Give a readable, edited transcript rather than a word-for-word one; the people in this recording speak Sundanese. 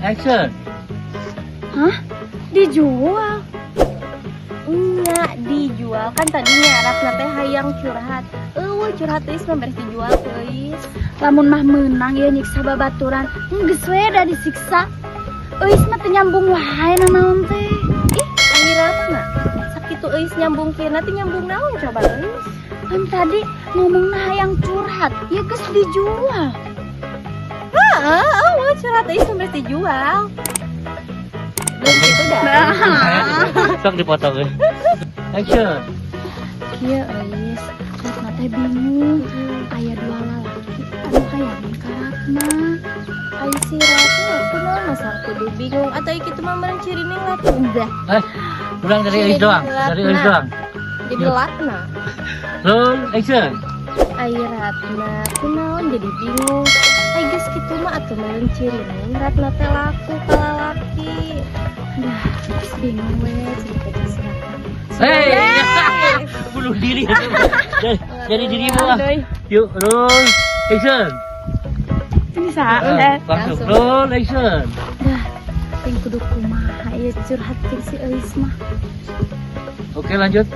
Action. Hah? Dijual? Nya dijual kan tadinya Ratna teh hayang curhat. Euweuh curhat Eis mah beres dijual ku Eis. Lamun mah meunang ya nyiksa babaturan. Geus we da disiksa. Eis mah teu nyambung wae nanaon teh. Ih, ai Ratna. Sakitu Eis nyambung kieu teh nyambung naon coba, Eis? Kan tadi ngomongna hayang curhat, ya geus dijual. Heeh, euweuh curhat Eis mah beres dijual. Belum gitu dah. Sok dipotong eh. Action. Kieu Eis, Ratna teh bingung. Aya dua lalaki anu hayangeun ka Ratna. Ai si Ratna kunaon masa kudu bingung atau kitu mah meureun cirining latna. Eh, ulang dari Eis doang. Dari Eis doang. Jadi latna. Roll, action. Ai Ratna kunaon jadi bingung? Ai geus kitu mah atuh meureun cirining Ratna teh laku ka lalaki. Dah, geus bingung we cerita jeung si Ratna. Hey, bunuh diri. Jadi dirimu ah. Yuk, roll, action. Ini sa, Eh, langsung roll, action. Dah, ting kudu kumaha ieu curhat jeung si Eis mah. Oke, lanjut.